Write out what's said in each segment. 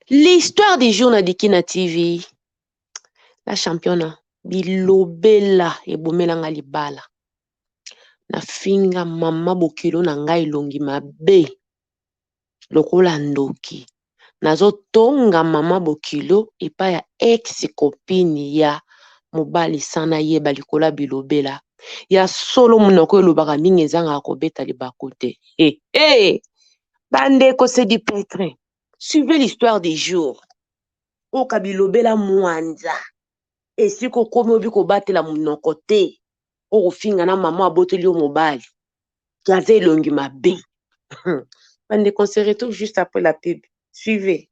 L'histoire du jour na Dikina TV. La championa bilobela ebomela nga libala. Nafinga mama bokilo na ngai elongi mabe lokola ndoki. Nazotonga mama bokilo epai ya ex copine ya mobali sans nayeba likolo ya bilobela. Ya solo monoko elobaka mingi ezangaka kobeta libaku te. Hey, hey. Bandeko c'est du pétrin. Suivez l'histoire du jour. Oka bilobela mwanza. Esika okomi obi kobatela monoko te. Okofinga na mama aboteli yo mobali. Aza elongi mabe. Bandeko, on se retrouve juste après la pub. Suivez.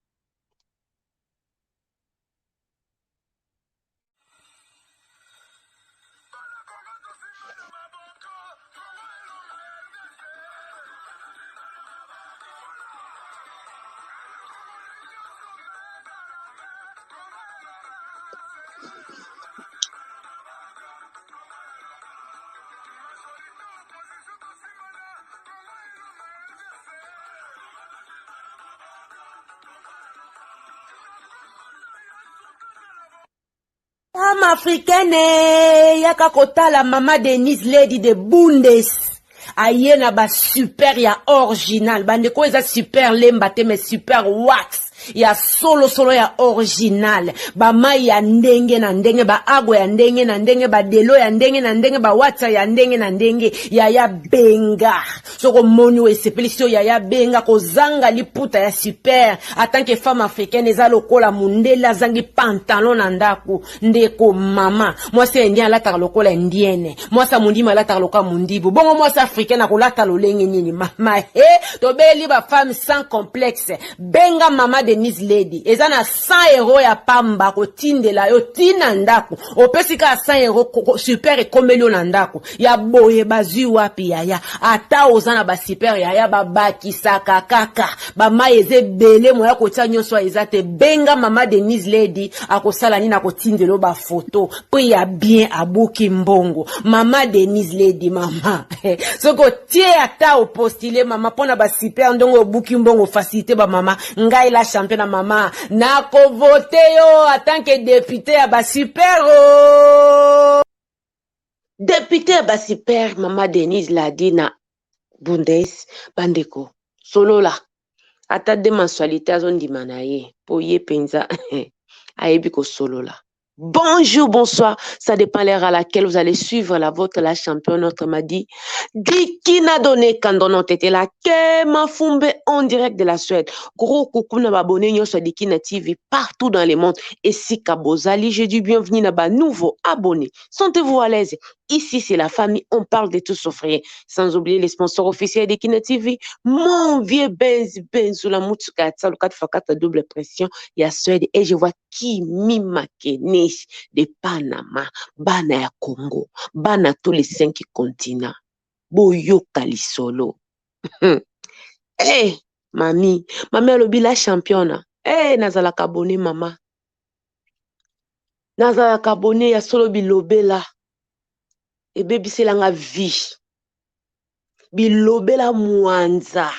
Femme africaine yaka kotala mama Denise Lady de Bundes aye na ba super ya original bandeko eza super lemba te mais super wax ya solo solo ya original bamai ya ndenge na ndenge baago ya ndenge na ndenge badelo ya ndenge na ndenge bawatsa ya ndenge na ndenge yaya benga soki omoni oyo esepelisi yo yaya benga kozanga liputa ya super atanke femme africaine eza lokola mundele azangi pantalon na ndako ndeko mama mwasi ya indien alataka lokola indienne mwasi ya mondimi alataka lokola mondibu bongo mwasi africaine akolata lolenge nini mama he tobeli bafemme sans complexe benga mama denise lady eza na 100 euro ya pamba kotindela yo ntina ndako opesi kaka 100 euro super ekomeli yo na ndako ya boye bazwi wapi yaya ata oza na basuper yaya babakisaka kaka bamai eza ebele moya kotia nyonso eza te benga mama denise lady akosala nini akotindela yo bafoto mpo ya bien abuki mbongo mama denise lady mama soki otie ata opostile mama mpo na basuper ndongo obuki mbongo facilité bamama ngai la champion na mama nakovote yo atanke depute ya basuper o Depute ya ba super mama Denise Ladi na Bundes bandeko solola ata de mensualité azondima na ye po ye penza ayebi kosolola. Bonjour, bonsoir, ça dépend l'heure à laquelle vous allez suivre la vôtre, la championne, notre m'a dit. Dikina donné Kandono Tete la Kema Fumbe en direct de la Suède. Gros coucou na abonné nyonso ya Dikina TV partout dans le monde. Et si Kabozali, je dis bienvenue na ba nouveau abonné. Sentez-vous à l'aise. Ici, c'est la famille. On parle de tout sauf rien. Sans oublier les sponsors officiels de Kina TV. Mon vieux Benz, Benz, la Mutsuka, 4x4 double pression. Il y a Suède. Et je vois Kimi Makenesh de Panama. Bana ya Congo. Bana tous les 5 continents. Boyoka lisolo. Eh, mami. Mami alobi la championne. Eh, nazalaka abonné mama. Nazalaka abonné ya solo bilobela. Ebebisela nga vie. Bilobela mwanza.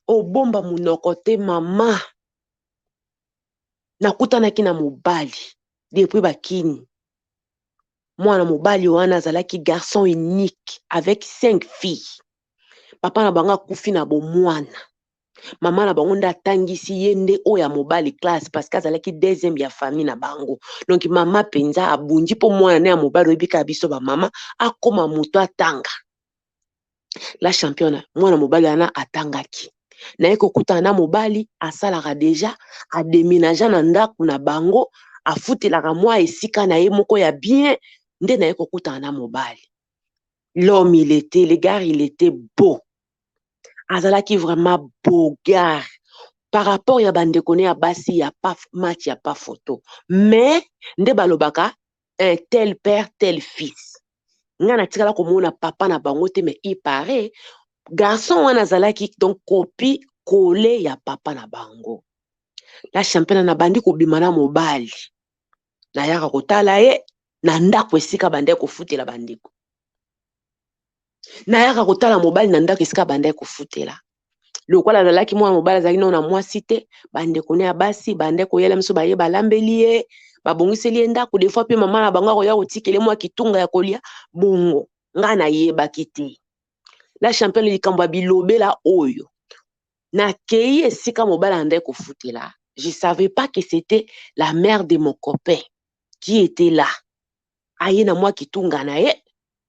Obomba monoko te mama. Nakutanaki na mobali depuis bakini. Mwana mobali wana azalaki garçon unique avec 5 filles. Papa na bango akufi na bomwana. Mama na bango nde atangisi ye nde oyo ya mobali classe parce que azalaki deuxième ya famille na bango. Donc mama penza abundi po mwana ne ya mobali oyebi kaka biso ba mama akoma moto atanga. La championne mwana mobali wana atangaki. Naye kokutana na mobali asalaka deja ademénagea na ndako na bango afutelaka mwa esika na ye moko ya bien nde naye kokutana na mobali. L'homme il était, le gars il était beau. Azalaki vraiment beau gars. Par rapport ya bandeko ne ya basi ya pas match ya pas photo. Mais nde balobaka un tel père tel fils. Nga natikala komona papa na bango te mais il paraît garçon wana azalaki donc copie collée ya papa na bango. La championne na bandi kobima na mobali. Nayaka kotala ye na ndako esika bandaki kofutela bandeko. Nayaka kotala mobali na ndako esika bandaki kofutela. Lokola azalaki mwana mobali, azalaki nano na mwasi te, bandeko ne ya basi bande koyela miso, baye balambeli ye, babongiseli ye ndako. Des fois mpe mama na bango akoya kotikele mwa kitunga ya kolia. Bongo ngai nayebaki te, la championne, likambo ya bilobela oyo. Nakei esika mobali andai kofutela, je savais pas que c'était la mère de mon copain qui était là. Aye na mwa kitunga na ye,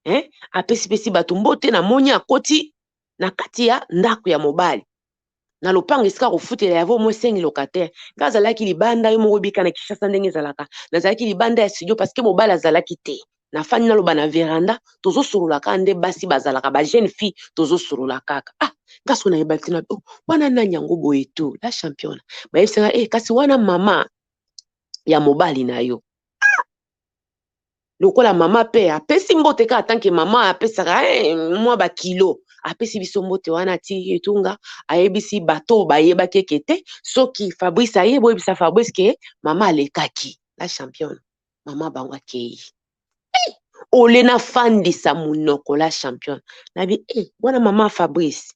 hein? Apesipesi bato mbote. Namoni akoti na kati ya ndako ya mobali na lopango esika kofutela. Yavo mwa 5 locataire. Nga azalaki libanda. Yo moko obika na Kinshasa ndenge ezalaka. Nazalaki libanda ya studio parce que mobali azalaki te. Nafandi, naloba na veranda, tozosolola kaka nde basi bazalaka, ba jeune fille, tozosolola kaka. Ah, nga so nayebaki te na oh, wana nani yango boye to la championne. Bayebisanga eh, kasi wana mama ya mobali na yo. Ah! Lokola mama mpe apesi mbote kaka tanke mama apesaka eh, mwa bakilo, apesi biso mbote wana, atiki etunga, ayebisi bato bayebaki eke te, soki Fabrice aye, boyebisa Fabrice ke mama alekaki. La championne, mama bango akei hey! Ole nafandisa monoko, la championne, nabi hey, wana mama Fabrice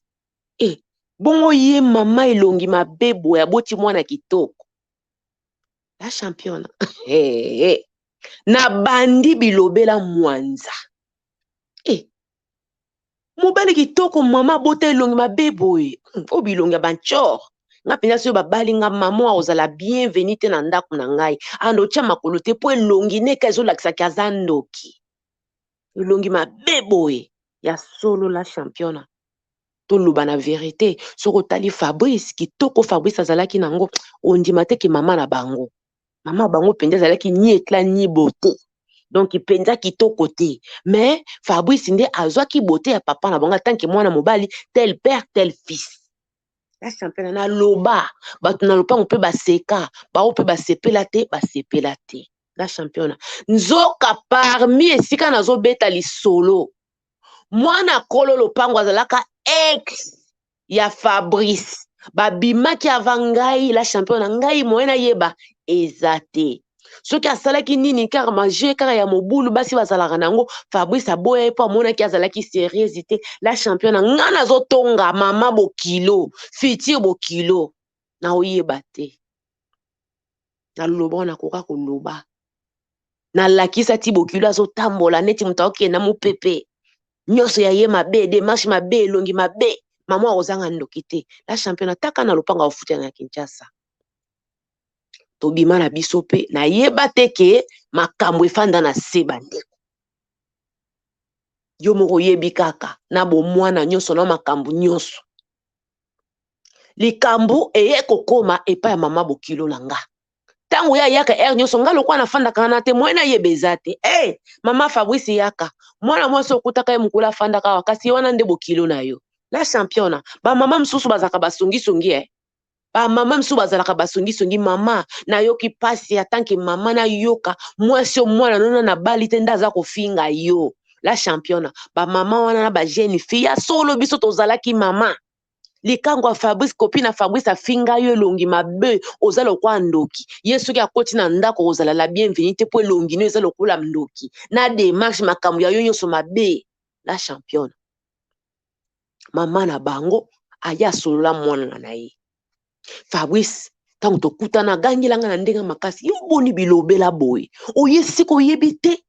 hey, bongo ye mama elongi mabe boye, aboti mwana kitoko. La championne, hey, hey. Nabandi bilobela mwanza hey, mobali kitoko, mama abota elongi mabe boye, oyo bilongi ya banchor. Nga mpenza soki babali nga, mama akozala bienvenu te na ndako na ngai, ando otya makolo te, mpo elongi neka ezolakisaki aza ndoki, elongi mabe boye. Ya solo, la championne, toloba na vérité, soki otali Fabrice, kitoko Fabrice azalaki nango, ondima te ke mama na bango. Mama bango mpenza azalaki ni éclat ni beauté, donc mpenza kitoko te, mais Fabrice nde azwaki beauté ya papa na bango en tant que mwana mobali, tel père tel fils. La championne, naloba, bato na lopango mpe baseka, bao mpe basepela te, basepela te. La championne, nzoka parmi esika nazobeta lisolo, mwana kolo lopango azalaka ex ya Fabrice, babimaki ava ngai. La championne, na ngai moye nayeba eza te soki asalaki nini, kaka maje kaka ya mobulu basi bazalaka nango. Fabrice aboya ye mpo amonaki azalaki sérieuse te. La championne, ngai nazotonga mama bokilo, futur bokilo, naoyeba te. Naloba wana, nakoka koloba, nalakisa ti bokilo azotambola neti moto akokende na mopepe nyonso ya ye mabe, démarche mabe, elongi mabe, mama akozanga ndoki te. La championne, ataka na lopango akofutela na Kinshasa, tobima na biso mpe nayeba te ke makambo efanda na se. Bandeko, yo moko oyebi kaka na bomwana nyonso na makambo nyonso. Likambo eye kokóma epai ya mama bokilo na nga. Ntango ye ayaka heure nyonso, nga lokola nafandaka wana te, moye nayeba eza te. E mama Fabrice yaka, mwana mwasi okutaka ye mokolo afandaka awa, kasi ye wana nde bokilo na yo. La championne, bamama mosusu bazalaka basongisongi e bamama mosusu bazalaka basongisongi. Mama, nayoki mpasi atanke mama, nayoka mwasi o mwana nona nabali te nde aza kofinga yo. La championne, bamama wana na bajeune fille ya solo, biso tozalaki mama likango ya Fabrice, copine na Fabrice afinga yo elongi mabe, oza lokola ndoki. Ye soki akoti na ndako, kozala la bienvenu te, mpo elongi no eza lokola ndoki, na démarche, makambo ya yo nyonso mabe. La championne, mama na bango aya asolola mwana na ye Fabrice. Ntango tokutana, agangelanga na ndenge makasi: "Yo boni bilobela boye? Oye sika oyebi te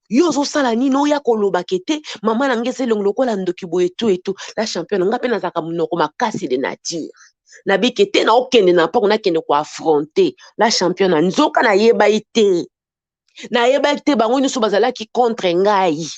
yo ozosala nini, oya kolobaka te mama na ngai eza elongi lokola ndoki boye." Etu etu, la championne, nga mpe nazalaka monoko makasi de nature, nabike te, naokende na mpango, nakende koaffronter. La championne, nzoka nayeba te, nayebaki te bango nyonso bazalaki contre ngai.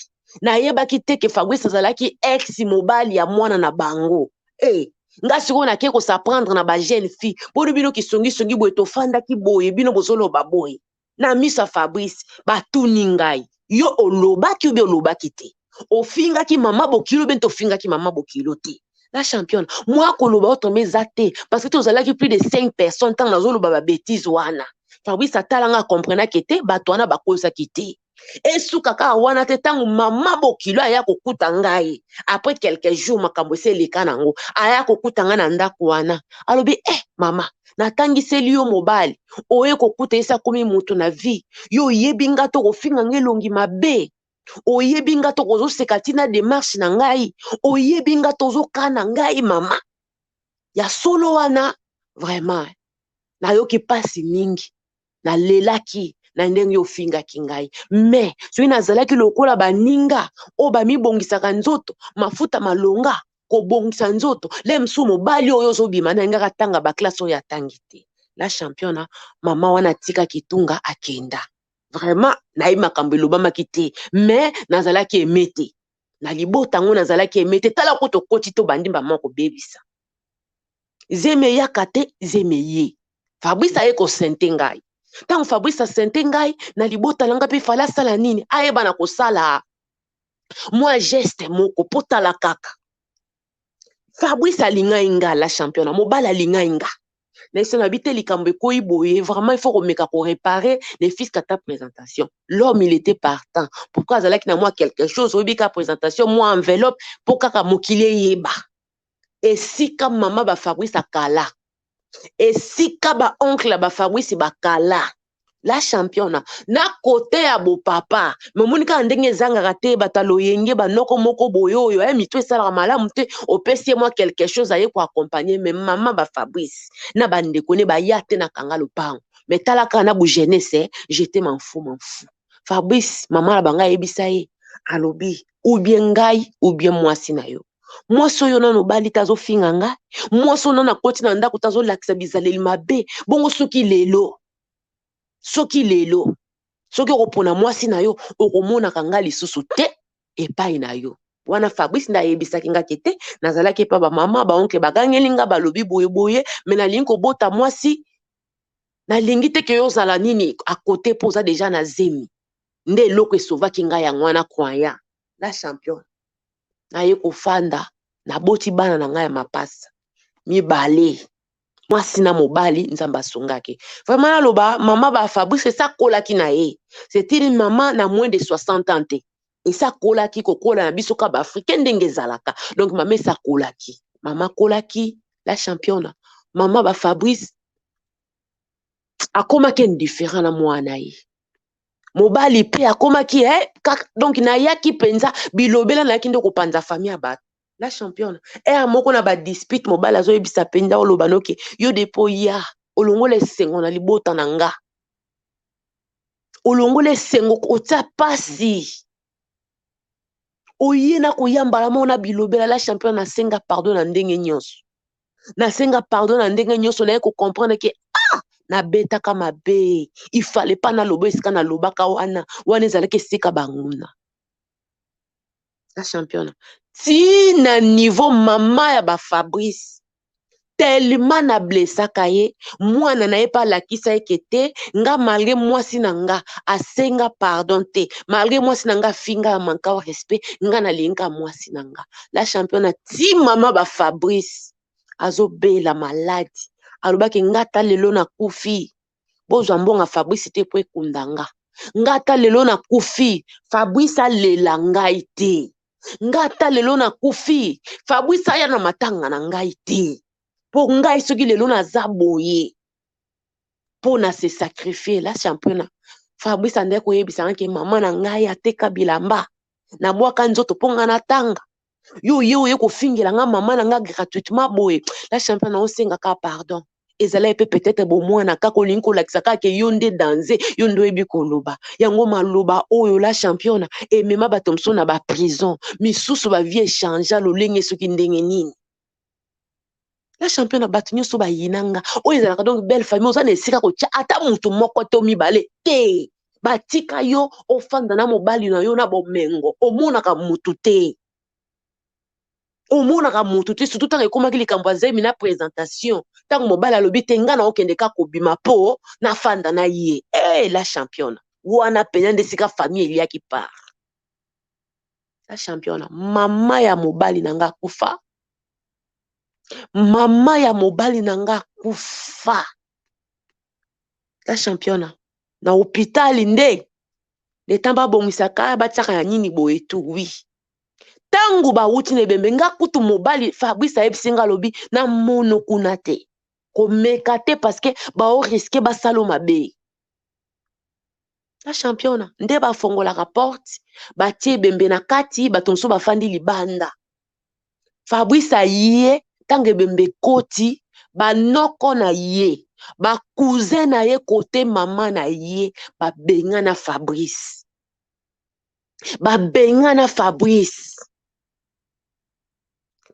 Nayebaki te ke Fabrice azalaki ex mobali ya mwana na bango. E nga sikoyo nake koapprendre na bajeune fille: "Boni bino kisongisongi boye? Tofandaki boye, bino bozoloba boye na miso ya Fabrice." Batuni ngai: "Yo olobaki obi olobaki te? Ofingaki mama bokilo be tofingaki mama bokilo te?" La championne, mwa koloba otombe eza te, parce que tozalaki plus de 5 personnes. Ntango nazoloba babêtises wana, Fabrice atalanga, akomprenaki te bato wana bakosaki te. Esuka kaka wana te. Ntango mama bokilo aya kokuta ngai après quelques jours, makambo esi eleka nango, aya kokuta ngai na ndako wana, alobi: "Eh mama, natangiseli yo mobali, oye kokuta esi akomi moto na vie. Yo oyebi nga to kofinga nga elongi mabe, oyebi nga to kozoseka ntina démarche na ngai, oyebi nga tozokana ngai mama." Ya solo wana vraiment nayoki mpasi mingi, nalelaki na ndenge ofingaki ngai. Me soki nazalaki lokola baninga oyo bamibongisaka nzoto, mafuta malonga kobongisa nzoto, le mosusu mobali oyo ozobima na ngaka atanga baklasse oyo atangi te. La championa, mama wana atika kitunga akenda. Vraiment nayebi makambo elobamaki te, me nazalaki aime te na libota yango, nazalaki aime te. Tala ko tokoti tobandi mbama kobebisa zemi eyaka te, zemi eye. Fabrice aye kosente ngai. Ntango Fabrice asente ngai na libota na ngai, mpe fale asala nini? Ayeba na kosala mwa geste moko mpo tala kaka Fabrice alingai nga. La championa, mobali alingai nga na biso na bi te. Likambo ekoyi boye, vraiment il faut komeka koréparer ne fût-ce qu'ata présentation. L'homme, il était partant. Pourquoi? Azalaki na mwa quelque chose, oyebi ka présentation, mwa enveloppe, mpo kaka mokili eyeba esika mama baFabrice akala, esika baoncle ya baFabrice bakala. La championa, na kote ya bopapa, me omoni kaka ndenge ezangaka te bato ya loyenge, banoko moko boye oyo aye mito esalaka malamu te, opesi ye mwa quelque chose, aye koaccompagner. Me mama baFabrice na bandeko ne baya te na kanga lopango. Me tala kaka na bojeunesse, j'étais m'en fous, m'en fous. Fabrice, mama na bango ayebisa ye, alobi: "Ou bien ngai ou bien mwasi na yo." Mwasi oyo nano obali te azofinga ngai, mwasi oyo nano akoti na ndako te azolakisa bizaleli mabe bongo. Soki lelo, soki lelo, soki okopona mwasi na yo, okomonaka ngai lisusu te epai na yo. Wana Fabrice nde ayebisaki nga ke te, nazalaki epa bamama, baoncle bagangeli nga, balobi boyeboye, me nalingi kobota mwasi, nalingi te ke yo ozala nini akote, mpo oza deja na zemi. Nde eloko esovaki ngai yango wana. Croyant, la champion, naye kofanda, naboti bana na ngai ya mapasa mibale, mwasi na mobali. Nzambe asungaki vraiment. Naloba mama baFabrice esi akolaki na ye, c'était une mama na moins de 60 ans te, esi akolaki. Kokola na biso ka baafricain ndenge ezalaka, donc mama esi akolaki, mama akolaki. La championa, mama baFabrice akomaki indifférent na mwana ye mobali mpe akomaki kaka. Donc nayaki mpenza bilobela, nayaki nde kopanza famille ya bato. La championne, ere moko na badispute, mobali azoyebisa mpenza, oloba noke yo depo ya olongola esengo na libota na nga, olongola esengo, otia pasi, oye na koyambala moko na bilobela. La championne, nasenga pardon na ndenge nyonso, nasenga pardon na ndenge nyonso. Naye kocomprendre ke ah, nabetaka mabe, il fallait pas naloba esika nalobaka wana. Wana ezalaki esika banguna. La championne, ntina niveau mama ya baFabrice, tellement nablessaka ye, mwana na ye mpe alakisa ye ke te, nga malgré mwasi na nga asenga pardon te, malgré mwasi na nga afinga ya manka respect, nga nalinga mwasi na nga. La championne, ti mama baFabrice azobela maladi, alobaki: "Nga ata lelo nakufi, bozwa mbongo Fabrice te po ekunda nga. Nga ata lelo nakufi, Fabrice alela ngai te. Nga ata lelo nakufi, Fabrice aya na matanga na ngai te, mpo ngai soki lelo naza boye mpo na se sacrifier." La championa, Fabrice andaki koyebisanga ke mama na ngai ateka bilamba, nabwaka nzoto mpo nga natanga. Yo ye oye kofingela nga mama na nga gratuitement boye. La champion, naosengaka pardon. Ezalaki mpe peut-être bomwana kaka, olingi kolakisa kaka ke yo nde danze, yo nde oyebi koloba yango. Maloba oyo, la championa, emema bato mosusu na baprison, misusu bavie échange lolenge soki ndenge nini. La championa, bato nyonso bayinanga oyo ezalaka. Donc belle famille, oza na esika kotia ata motu moko to mibale te. Batika yo ofanda na mobali na yo na bomengo, omonaka motu te, omonaka motu te, surtout ntango ekomaki likambo ya zemi na présentation. Ntango mobali alobi te, nga na okende kaka kobima mpo nafanda na ye. E la championne, wana mpenza nde esika famille eliaki part. La championne, mama ya mobali na nga akufa, mama ya mobali na nga akufa, la championne, na hôpital nde leta babongisaka, batiaka ya nini boye tu. Wi, ntango bawuti na ebembe, nga kutu mobali Fabrice ayebisi nga, alobi na mono kuna te, komeka te, parce que baorisquer basala mabe. La championa, nde bafongolaka porte, batie ebembe na kati, bato mosusu bafandi libanda. Fabrice aye. Ntango ebembe ekoti, banoko na ye, ba cousin na ye kote mama na ye babengana Fabrice, babengana Fabrice,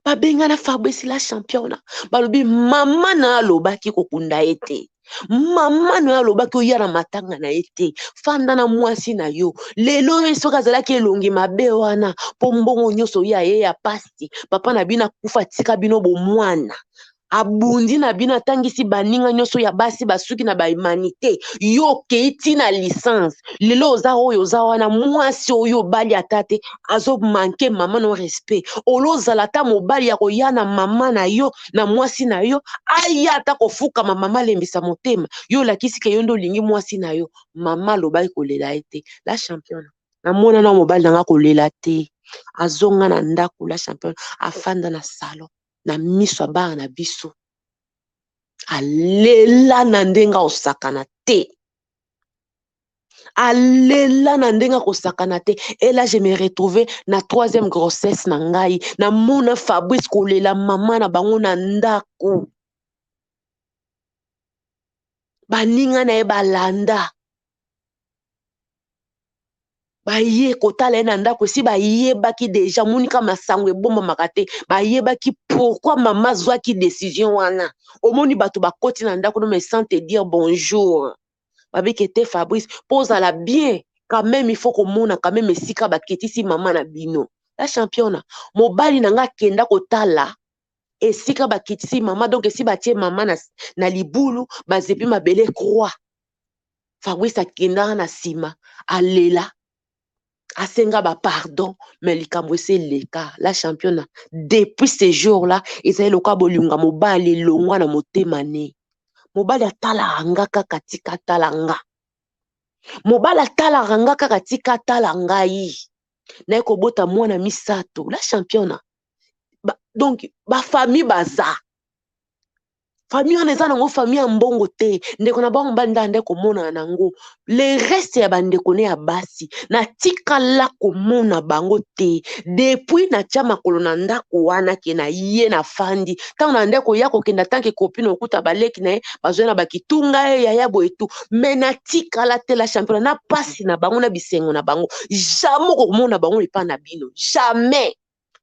babengana Fabrice la championa. Balobi mama na alobaki kokunda ye te, mama na yo alobaki oya na matanga na ye te, fanda na mwasi na yo. Lelo oyo soki azalaki elongi mabe wana mpo mbongo nyonso ye aye ya pasi, papa na bino akufa atika bino bomwana, abundi na bino, atangisi baninga nyonso ya basi basuki na bahumanité, yo okei ti na licence. Lelo oza oyo oza wana, mwasi oyo obali ata te azomanke mama no respect. Olozala ata mobali ya koya na mama na yo na mwasi na yo, aya ata kofukama, mama alembisa motema. Yo olakisi ke yo nde olingi mwasi na yo. Mama alobaki kolela ye te. La championne, namona na mobali na nga kolela te. Azonga na ndako, la championne, afanda na salon na miso ya bana na biso, alela na ndenge akosakana te, alela na ndenge akosakana te. Et là je me retrouve na troisième grossesse na ngai, namona Fabrice kolela mama na bango na ndako, baninga na ye balanda baye kotala ye na ndako. Esi bayebaki deja, monika masango ebombamaka te, bayebaki pourquoi mama azwaki décision wana. Omoni bato bakoti na ndako no mais sans te dire bonjour. Babiki te Fabrice, mpo ozala bien quand même, il faut komona quand même esika baketisi mama na bino. La championa, mobali na nga akenda kotala esika bakitisi mama, donc esi batie mama na libulu, bazepi mabele croix. Fabrice akendaka na nsima, alela, asenga bapardon, mais likambo esi eleka. La championa, depuis ce jour là ezali lokola bolingo ya mobali elongwa na motema ne. Mobali atalaka nga kaka tika atala nga, mobali atalaka nga kaka tika atala ngai. Naye kobota mwana misato, la championa. Donc bafamille baza famille wana eza nango famille ya mbongo te. Ndeko na bango mobali nde ande komonana nango, le reste ya bandeko ne ya basi natikala komona bango te depuis natia makolo na ndako wana. Ke na ye nafandi, ntango na nde koya kokenda tanke copine, okuta baleki na ye bazwa na bakitunga ye yaya boye tu, mais natikala te, la championa, na pasi na bango na bisengo na bango, jamais okomona bango epa na bino, jamais.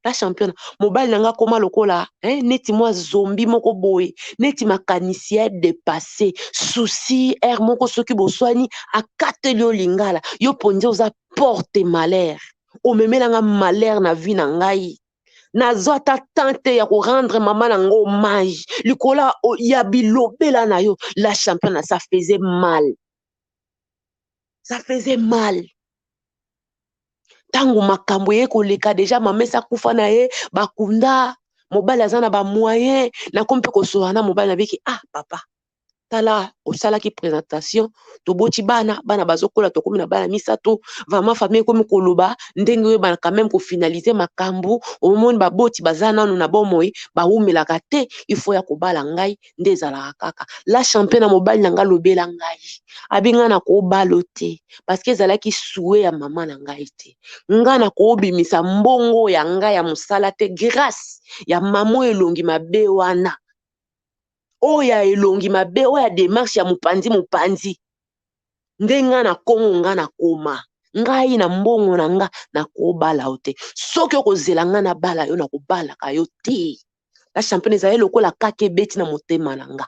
La championa, mobali na nga akóma lokola hein, neti mwa zombi moko boye, neti makanisi ya dépassé, souci aire moko. Soki boswani, akateli yo lingala, yo mponzi oza porte malheur, omemelanga malheur na vie na ngai. Nazwa ata temps te ya korendre mama na ngo hommage likolo ya bilobela na yo. La championa, ça faisait mal, ça faisait mal. Ntango makambo eye koleka deja, mama esi akufa na ye, bakunda, mobali aza na bamoyen. Nakomi mpe kosola na mobali, nabiki: "Ah papa, tala, osalaki présentation, toboti bana, bana bazokola, tokomi na bana misato. Vraiment famille ekomi koloba ndenge oyebana quand même kofinalize makambo. Omoni baboti baza nanu na bomoi, bawumelaka te, il faut ya kobala ngai." Nde ezalaka kaka, la champion, na mobali na ngai alobela ngai, abi ngai na kobala te parce que ezalaki souhait ya mama na ngai te. Ngai na kobimisa mbongo ya ngai ya mosala te grâce ya mama oyo elongi mabe wana, oyo ya elongi mabe, oyo ya démarche ya mopanzi mopanzi. Nde ngai na kongo, ngai nakoma ngai na mbongo na nga, nakobala yo te. Soki okozela ngai nabala yo, nakobalaka yo te." La champion, ezali lokola kaka ebeti na motema na nga.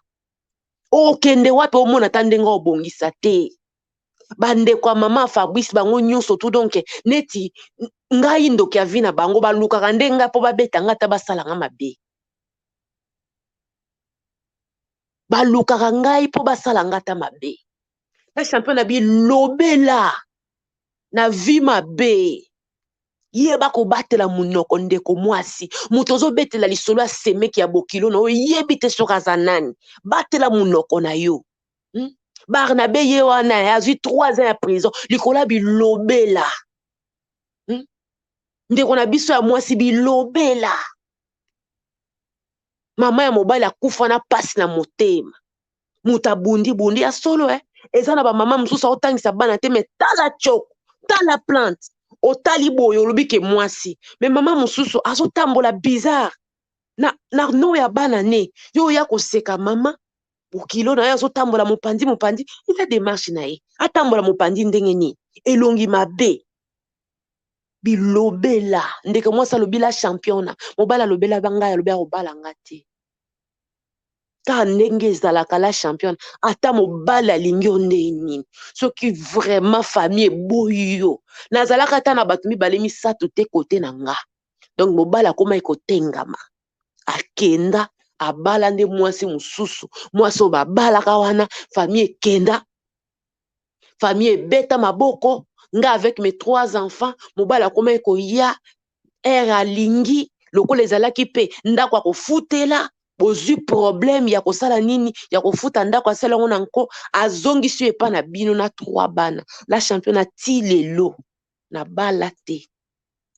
Okende wapi? Omona ata ndenge obongisa te. Bandeko ya mama Fabrice bango nyonso tu, donc neti ngai ndoki ya vie na bango, balukaka nde ngai mpo babeta ngai, ata basala nga mabe, balukaka ngai mpo basala nga ata mabe. La champion, na bilobela na vie mabe, yeba kobatela monoko. Ndeko mwasi, moto ozobetela lisolo ya semeki ya bokilo na oyebi te soki aza nani, batela monoko na yo, Barnabe ye wana azwi 3 ans ya prison likolo ya bilobela, Ndeko na biso ya mwasi, bilobela, mama ya mobali akufa na pasi na motema, moto abundi-bundi ya solo, eh? Eza na bamama mosusu aotangisa bana te, mais tala tioko, tala plante, otali boye, olobi ke mwasi, mais mama mosusu azotambola bizarre. Na no ya bana ne yo oya koseka mama bokilo na ye azotambola mopanzi mopanzi, eza démarche na ye, atambola mopanzi ndenge nini, elongi mabe, bilobela. Ndeko mwasi alobi la championa, mobali alobela bangai, alobi akobala nga te, kaka ndenge ezalaka. La championne, ata mobali alingi yo ndenge nini, soki vraiment famille eboyi yo, nazalaka ata na bato mibale misato te kote na nga. Donc mobali akomaki kotengama, akenda abala nde mwasi mosusu. Mwasi oyo babalaka wana, famille ekenda, famille ebeta maboko. Nga avec mes trois enfants, mobali akomaki koya ere alingi. Lokola ezalaki mpe ndako ya kofutela, bozwi problème ya kosala nini, ya kofuta ndako, asala yango na nko, azongisi yo epa na bino na trois bana. La championne, ti lelo nabala te,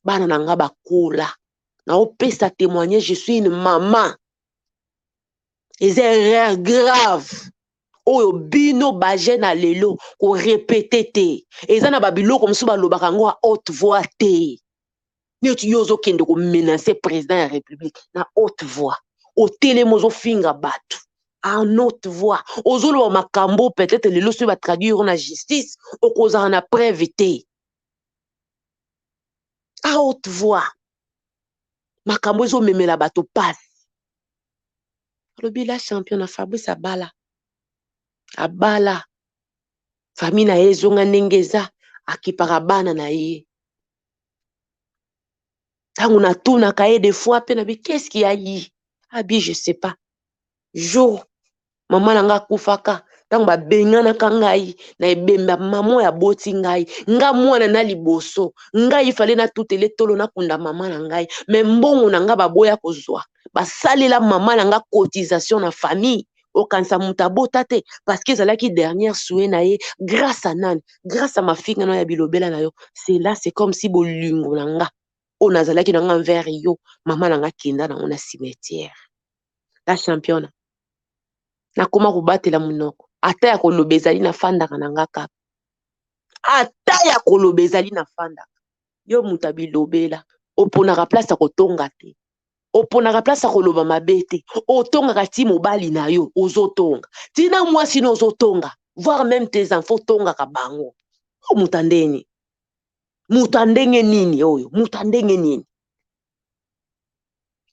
bana na nga bakola, naopesa témoignage, je suis une maman. Eza erreur grave oyo bino bajeune na lelo korépéter te. Eza na babiloko mosusu balobaka yango à haute voix te. Neti yo ozokende komenacer président ya République na haute voix, otelemi ozofinga bato en haute voix, ozoloba makambo, peut-être lelo soki batraduire na justice, okozala na preuve te. À haute voix, makambo ezomemela bato pasi. Alobi la champion na Fabrice abala, abala, famille na ye ezonga ndenge eza, akipaka bana na ye. Ntango natunaka ye des fois mpe nabi: "Qu'est-ce qui a yi?" Abi: "Je sais pas." Jour mama na nga akufaka, ntango babenganaka ngai na ebembe, mama oyo aboti ngai, nga mwana na liboso, ngai ifale natutele tolo, nakunda mama na ngai, me mbongo na nga baboya kozwa. Basalela mama na nga cotisation na famille. Okanisa moto abota te, parce que ezalaki dernière souhait na ye. Grâce à nani? Grâce à mafinga na ya bilobela na yo. C'est là, c'est comme si bolingo na nga oyo nazalaki na nga envers yo, mama na nga kenda nango na cimetière. La championne, nakoma kobatela monoko. Ata ya koloba ezali, nafandaka na nga kaka. Ata ya koloba ezali, nafandaka. Yo moto abilobela, oponaka place ya kotonga te, oponaka place ya koloba mabe te. Otongaka ti mobali na yo, ozotonga ntina mwasi na ozotonga, voire même tes enfants otongaka bango. O moto andeni, moto andenge nini oyo, moto andenge nini?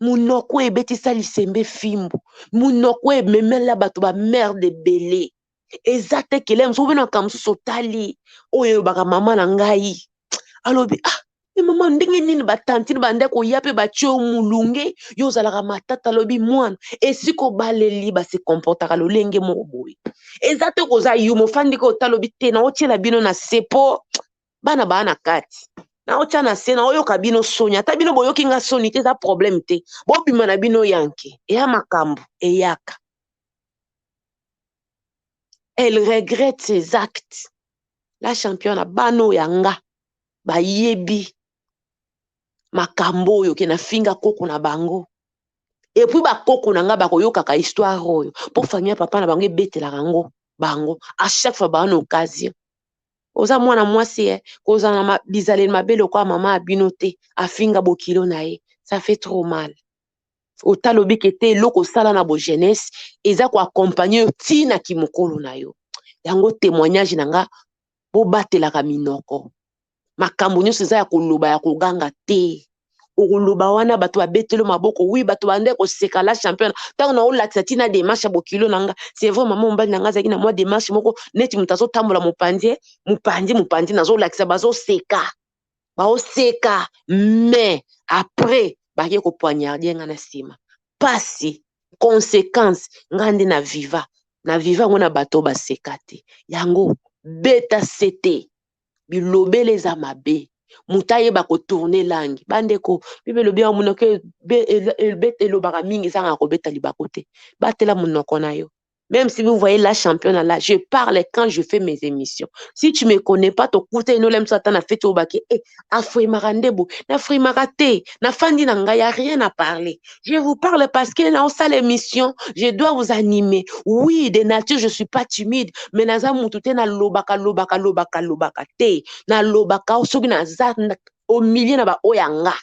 Monoko ebetisa lisembe fimbu, monoko ememela bato bamerde ebele. Eza te kele mosusu obe na makambo mosusu. Otali oyo elobaka mama na ngai, alobi: "Ah, me mama, ndenge nini batantine bande koya mpe batie yo molunge, yo ozalaka matata?" Alobi: "Mwana, esika obaleli base comportaka lolenge moko boye, eza te koza yuma ofandi ka." Otalobi te, naotiela bino na se po bana baa na kati, naotya na se, naoyoka bino soni. Ata bino boyoki nga soni te, eza problème te. Bobima na bino yanke eya makambo eyaka. Elle regrette ses actes, la championne. Bana oyo ya nga bayebi makambo oyo ke nafinga koko na bango. Et puis bakoko na nga bakoyokaka histoire oyo, mpo famille ya papa na bango ebetelaka yango bango à chaque fois baa na occasion. Oza mwana mwasi e, kozala na bizaleli mabe lokola mama ya bino te, afinga bokilo na ye, ça fait trop mal. Otalobi ke te, eloko osala na bojeunesse eza koaccompagner yo ntina kimokolo na yo. Yango témoignage na nga: bobatelaka minoko. Makambo nyonso eza ya koloba, ya koganga te. Okoloba wana, bato babeteli maboko, wi, bato bande koseka. La championne, ntango na olakisa ntina démarche ya bokilo na nga, c'est vrai, mama mobali na nga azalaki na mwa démarche moko neti moto azotambola mopanzi mopanzi mopanzi, nazolakisa, bazoseka, baoseka, mais après bake kopoignarder nga na nsima. Pasi, conséquence, nga nde na viva, na viva yango na bato baseka te. Yango beta sete, bilobela eza mabe. Moto ayeba kotourner langue. Bandeko, Bible elobi ya monoko elobaka mingi, ezangaka kobeta libako te. Batela monoko na yo. Même si vous voyez la championne là, je parle quand je fais mes émissions. Si tu me connais pas, tokuta ino lem sata na feti obaki eh afrimaka ndebo, nafrimaka te, nafandi na ngai, y a rien à parler. Je vous parle parce que na osala émission, je dois vous animer. Oui, de nature je suis pas timide, mais naza mutu te nalobaka lobaka lobaka lobaka te. Nalobaka soki naza au milieu na ba oya nga.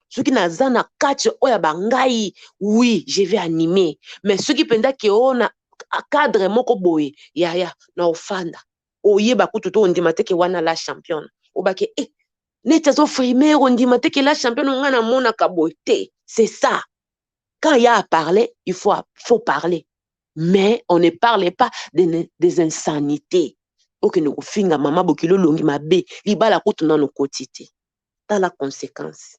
Soki naza na kati oyo ya bangai, oui, je vais animer. Mais soki mpenza ke oyo na cadre moko boye, yaya, na ofanda. Oyeba kutu to ondima te ke wana la championne. Obake, eh, neti azo frimer, ondima te ke la championne nga namonaka boye te. C'est ça. Quand il y a à parler, il faut parler. Mais on ne parle pas des insanités. Okende kofinga mama bokilo olongi mabe, libala kutu nano okoti te. Tala conséquence.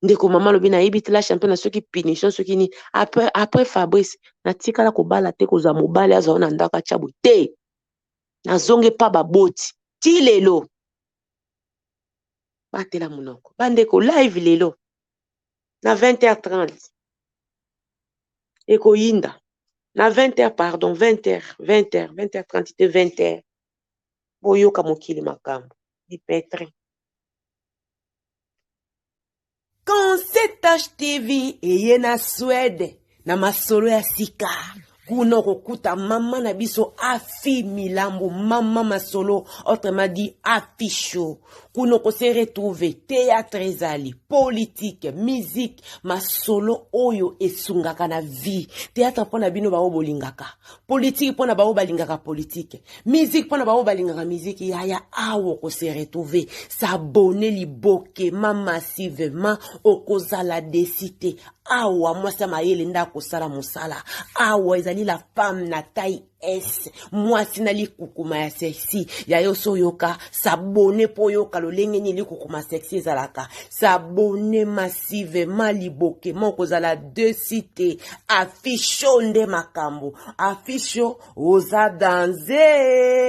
Ndeko mama alobi nayebi te la championne soki punition soki nini. Après Fabrice, natikala kobala te, kozwa mobali azwa na ndako atya boye te. Nazongi pa baboti ti lelo. Batela monoko. Bandeko live lelo na 20h30 ekoyinda. Na 20h, pardon, 20h, 20h, 20h30 te 20h. Boyoka mokili makambo. Lipetre. Concept TV eye na Suède na masolo ya sika. Kuna okokuta mama na biso Afi Milambo, mama masolo, autrement dit Afi Show. Kuna okose retrouver théâtre ezali, politique, musique, masolo oyo esungaka na vie. Théâtre mpona bino baoyo bolingaka, politique mpona baoyo balingaka politique, musique mpona baoyo balingaka musique. Yaya, awa okose retrouver, s'abonner liboke mama massivement, okozala déçu te. Awa mwasi ya mayele nde akosala mosala. Awa ezali la femme na taille S, mwasi na likukuma ya sexy. Ya yo so oyoka, s'abonner mpo oyoka lolenge nini likukuma sexy ezalaka. S'abonner massivement liboke moko kozala déçu te. Affiche nde makambo, affiche oza danse.